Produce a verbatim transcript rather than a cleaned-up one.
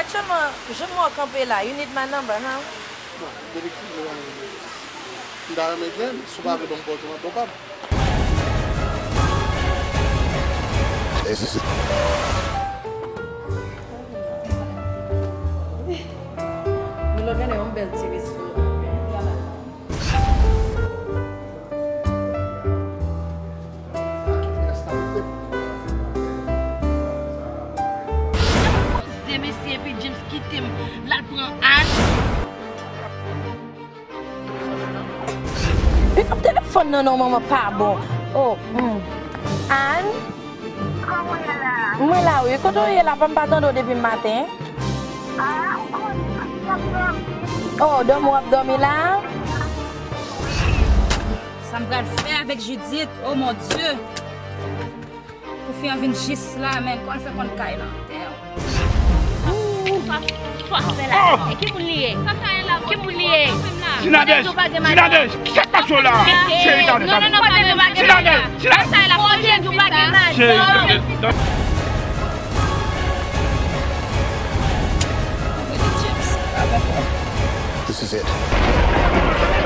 Aktyèlman, jan m wè w kanpe la, you need my number, huh? Bon, detektiv, m ta renmen jwenn, si w pa vle ban m pòz ou, m ap ba w pa m. Milo genlè yon bèl ti resto. Poze mesye epi James kite m l al pran Ann. Pick up telefòn nan non, manman pa bon. Oh, hmm. Ann? Kòman w ye la? Mwen la wi. Kote w ye la? Pam pa tande w depi maten. Ah, ou konnen, m ap dòmi. Oh, dòmi w ap dòmi la? Sa m pral fè avèk Judith? Oh mon Dieu! Pou fi an vin jis la, men, kòman l fè konn kay lan? Damn. Sa, sa fè la. E ki moun li ye? Ki moun li ye? Tinadèj! Tinadèj! Kisa k pase w la? Cheri, tande, tande. Tinadèj! Tinadèj! Cheri, tande, tande. This is it.